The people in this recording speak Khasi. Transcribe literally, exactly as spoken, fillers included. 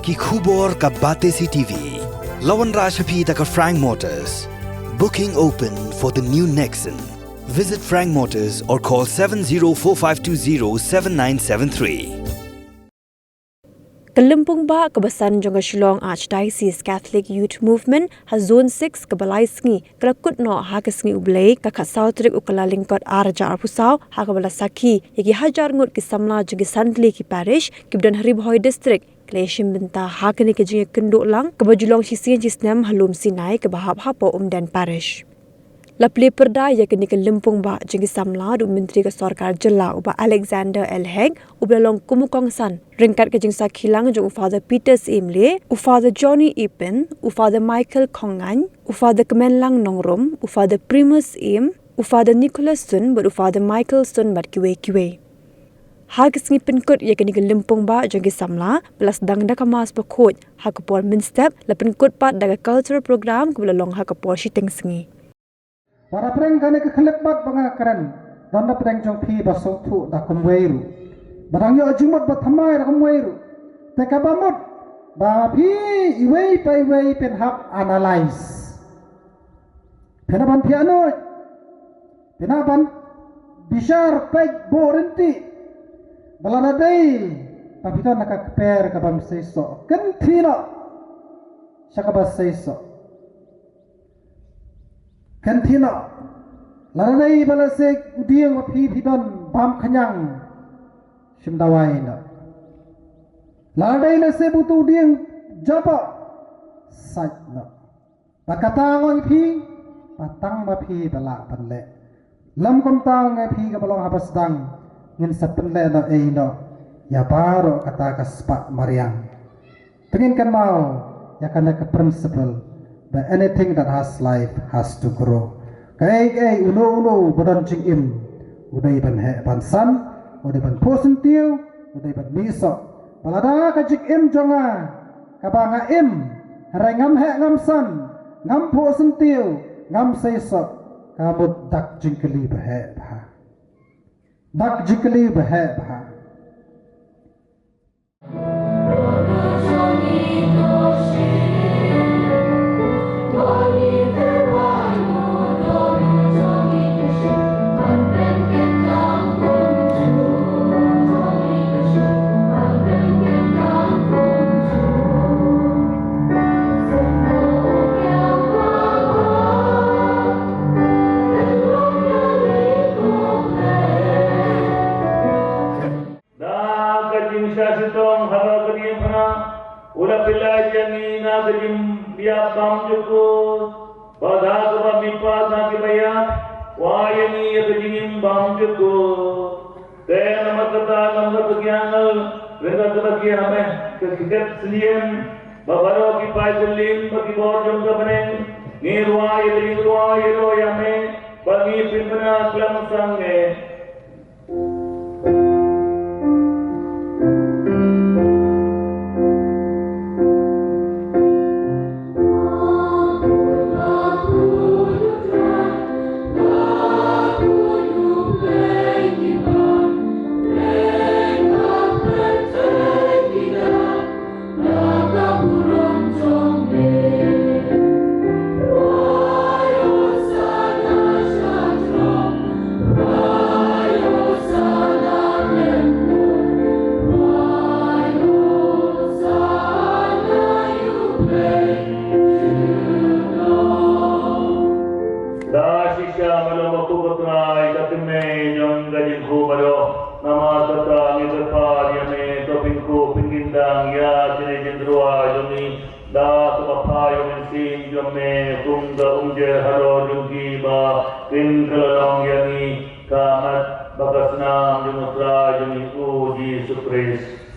Ki khubor ka Batesi T V. La wanrah sha phi da ka Frank Motors. Booking open for the new Nexon. Visit Frank Motors or call seven zero four five two zero seven nine seven three. Ka lympung bah kaba san jong ka Shillong Archdiocese Catholic Youth Movement ha Zone six kaba lai sngi ka la kut noh ha ka sngi U Blei ka khatsaw tarik u Kyllalyngkot arhajar arphewsaw, ha kaba la sakhi ïa ki hajar ngut ki samla jong ki san tylli ki parish kiba don ha Ri Bhoi District, ka la ïashim bynta ha kane ka jingïakynduh lang kaba ju long shisien shisnem ha Lum Sinai kaba hap hapoh Umden Parish. La plie pyrda ïa kane ka lympung bah jong ki samla da u Myntri ka Sorkar Jylla u Bah Alexander L Hek, uba la long kum u kongsan ryngkat ka jingsakhi lang jong u Father Peter Syiem Lieh, u Father Johnny Ipin, u Father Michael Khongaiñ, u Father Kmenlang Nongrum, u Father Primus Syiem, u Father Nicholas Sun bad u Father Michael Sun bad kiwei kiwei. Ha ka sngi pynkut ïa kane ka lympung bah jong ki samla, ba la sdang da ka Mass bakhuid ha ka por mynstep, la pynkut pat da ka cultural program kaba la long ha ka por shiteng sngi. Wat la pdeng kane ka khyllipmat ba nga kren, don na pdeng jong phi ba sngewthuh da kumwei ruh, ba dang ïoh jingmut ba thymmai da kumwei ruh. Te kaba mut ba phi iwei pa iwei phin hap analyse. Phin hap ban thiah noh, phin hap ban bishar peit buh rynti. Ba lada dei ba phi don na ka kper kabym seisoh, kynthih noh sha kaba seisoh. Kynthih noh. Lada dei ba lehse u dieng ba phi phi don bam khñiang, shim dawai noh. Lada dei lehse ba uto u dieng jaboh, sait noh. Ba kata nga ong ïa phi, ba tang ba phi ba lah ban leh. Lym kumta nga ong ïa phi, kaba long haba sdang ngin sa pynleh noh ei noh ïa baroh kata ka spah mariang. Te ngin kynmaw ïa kane ka principle ba anything that has life has to grow. Kaei kaei, uno uno ba don jingim u dei ban heh ban san, u dei ban phuh syntiew, u dei ban mih soh. Ba lada ka jingim jong nga kaba nga im, hynrei ngam heh ngam san, ngam phuh syntiew, ngam seisoh, ka mut dak jingkylli ba heh bha. Dak jingkylli ba heh bha. Da ka jingshah shitom halor ka diengphna, u la pynlait ïa ngi na ka jingïap bymjukut. Bad ha kaba mihpat na kiba ïap, u ai ïa ngi ïa ka jingim bymjukut. Te namar kata, namar kata ki angel, ryngkat kata ki ha me, ki khet syiem, bad baroh ki paid kyllin bad ki bor jong ka bneng, ngi rwai ïa ka jingrwai ïaroh ïa me, bad ngi pynbna khlem sangeh. Da shisha ma long ba khup, ko Trai, ka kmie jong ka jingkhup baroh. Namar kata ngi kyrpad ïa me, to pynkhup pynkyndang ïa kine ki jingrwai jong ngi da kaba phai ïa u Mynsiem jong me kum ka umjer halor jong ki, ba kin kylla long ïa ngi ka mat bad ka snam jong u Trai jong ngi u Jisu Khrist.